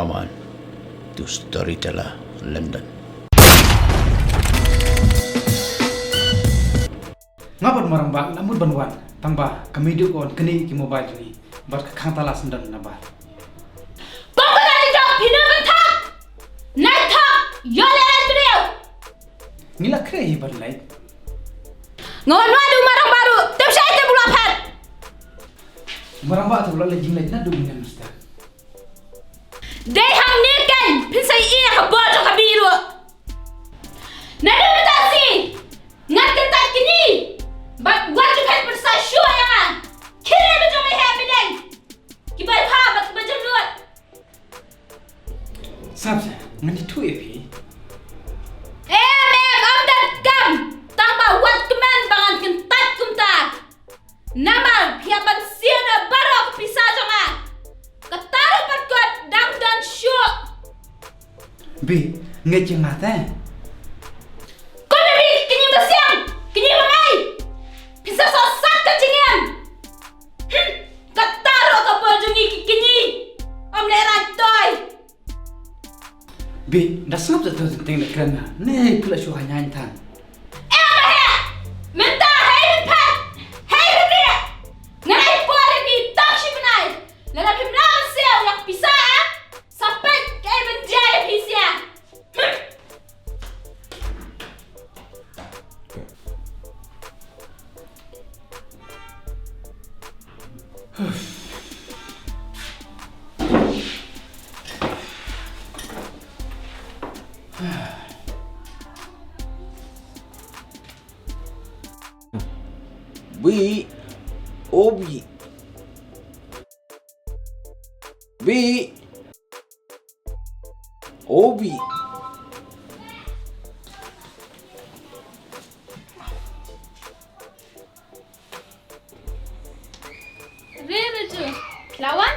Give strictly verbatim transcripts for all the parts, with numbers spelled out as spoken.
Aman, to storyteller London. Nga bad Marangbah la mut ban wan, tang ba ka Meidu ka wan knieh ïa ki mobile jong ngi bad ka khang tala syndon na bar. Pom ka dei jong phi, na ban thok. Nai thok, ïoh leh ai briew. Ngi la khreh hi ban leit. Nga wan wad u Marangbah ruh, tip shaei te u la phet. Marangbah te u la leit jingleit naduh mynne mynstep. Dei hangne keiñ phin sa ïohi ïa ka bor jong ka Bih ruh. Naduh mynta shi ngan kyntait kñi bad wat ju phet pyrsa shuh ïa nga. Khie leit ba jong me heh me deng. Kiba bha bad kiba jemnud. Sngap sha, ngan ïathuh ïa phi. Em, em, ym don kam. Tang ba wat kmen ba ngan kyntait kumta. Namar phi hap ban shim ïa baroh ka pisa jong nga. Kata ruh pat kot dang don shuh. Bih, ngeit ïa nga te. Kumne Bih, kñi ba siang, kñi ba ngai. Phin sa soh sat ka jingim. Hmm, kata ruh ka bor jong ngi ki kñi. Ym lehrain toi. Bih, da sngap da to teng da kren na. Ne phi la shu haiñ haiñ than. Eh, ma heh! Mynta hei phin phet! Hei phin rieh! Ngan ai por ïa phi tang shi bnai. Lada phim lah ban siew ïa ka pisa, eh? Sa peit kaei ban jia ïa phi sha. Hmm. Bih, oh Bih. Bih. Oh Bih. Re Raju, la wan?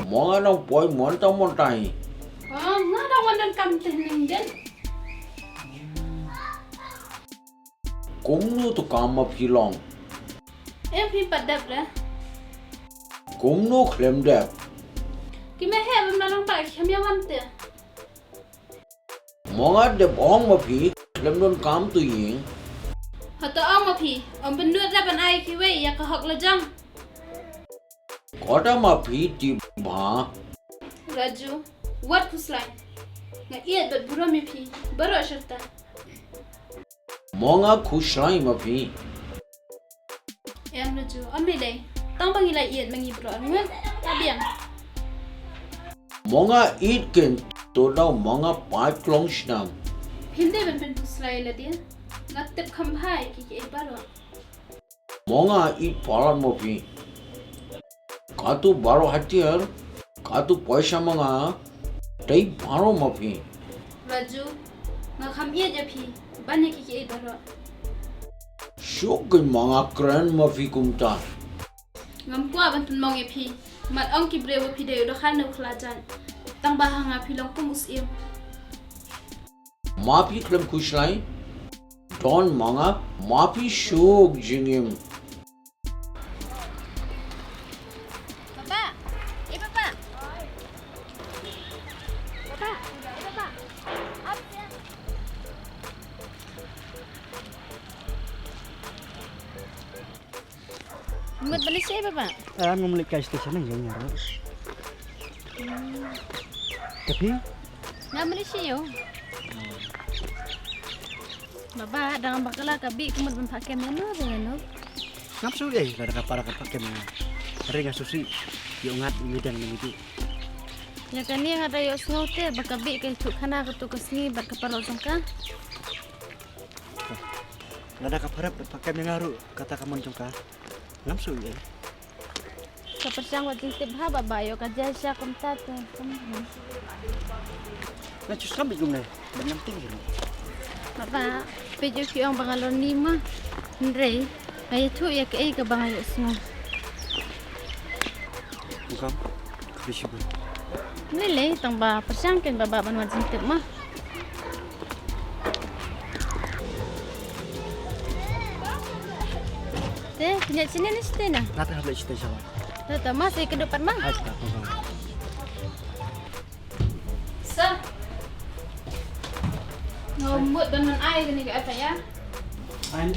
Mo nga nang poi mynta mynta hi. Oh, nga dang wan donkam te ning den. Kumno to kam ma phi long? Em phi pat dep re. Kumno khlem dep? Ki me heh bym la long pat khlem ïa wan te. Mo nga dep ong ma phi khlem don kam to ïing. Hato ong ma phi, ym pynlut re ban ai kiwei ïa ka hok lajong. Kata ma phi tip bha. Raju, wat khuslai. Nga ïeit bad burom ïa phi baroh shata. Mo nga khuslai ma phi. Em Raju, ym lei lei. Tang ba ngi la ïeit ma ngi baroh. Ngut, la biang. Mo nga ïeit ken to da mo nga pait klong shnam. Phim dei ban pynkhuslai lade. Nga tip kham bha ïa kiei kiei baroh. Mo nga ïeit palat ma phi. Katu baroh hatiar, katu poisa ma nga, dei baroh ma phi. Raju, nga kham ïeit ïa phi ban ïa kiei kiei baroh. Shuh kein ma nga kren ma phi kumta. Ngam kwah ban pynmong ïa phi. Mat ong ki briew ba phi dei u dkhar ne u khlajait. Tang ba ha nga phi long kum u syiem. Ma phi khlem khuslai. Don ma nga, ma phi suk jingim. Papa, eh Papa. Papa, eh Papa. Ngut balik sih Papa. Ah, ngam balik kai station aja nyaro. Tapi? Ngam balik sih yo. Baba, dang bakla ka Bih ka mut ban phah kem ïano ïano. Ngam shu ei, lada ka para ka phah kem ïano. Ring asusi, ïoh ngat midang ni Bih. Ïa kane nga da ïohsngew te ba ka Bih ka ïathuh khana katu ka sngi bad ka paralok jong ka. Lada ka paralok da phah kem ïa nga ruh kata ka mon jong ka. Ngam shu ei. Ka pyrshang wat jingtip ha Baba ïoh ka jia sha kumta te. Nga ju sngap beit kumne ban ngam tieng hi ruh. Baba, peit ïoh ki ong ba nga lorni ma. Hynrei nga ïathuh ïa kaei kaba nga ïohsngew. Ym kam, khublei shibun. Lei lei, tang ba pyrshang kein Baba ban wat jingtip ma. Te, pynïaid shane ne shate na? Nga te hap leit shate sha ma. Te, te, ma sa ïakynduh pat ma. Ai, te, te, te. Sir. Nga mut ban wan ai kane ka F I R. Fine.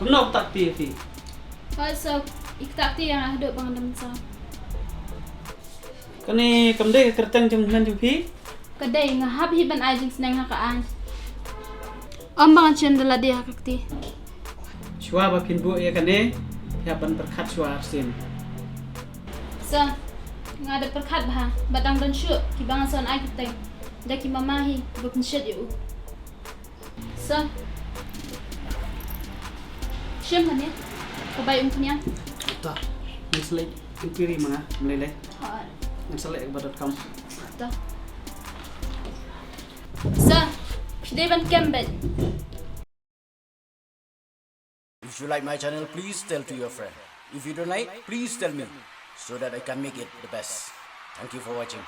Kumno ka ktah kti ïa phi? Hooid sir, i ktah kti ïa nga haduh ba ngan da mynsaw. Kane kam dei ka kyrteng jong hynmen jong phi? Ka dei, nga hap hi ban ai jingsneng ha ka aiñ. Ym, ba ngan shim da lade ha ka kti. Shuwa ba phin buh ïa kane, phi hap ban pyrkhat shuwa arsien. Sir, nga da pyrkhat bha, ba dang don shuh kiba ngan sa ai kyrteng. Da ki mama hi ba pynshet ïa u. Sir. Shim kane. Ka bai um khñiang. Ta. Ngan sa leit inquiry ma nga, ym lei lei. Ha. Ngan sa leit akbar dot com. Ta. Sir, phi dei ban kem bad. If you like my channel, please tell to your friend. If you don't like, please tell me so that I can make it the best. Thank you for watching.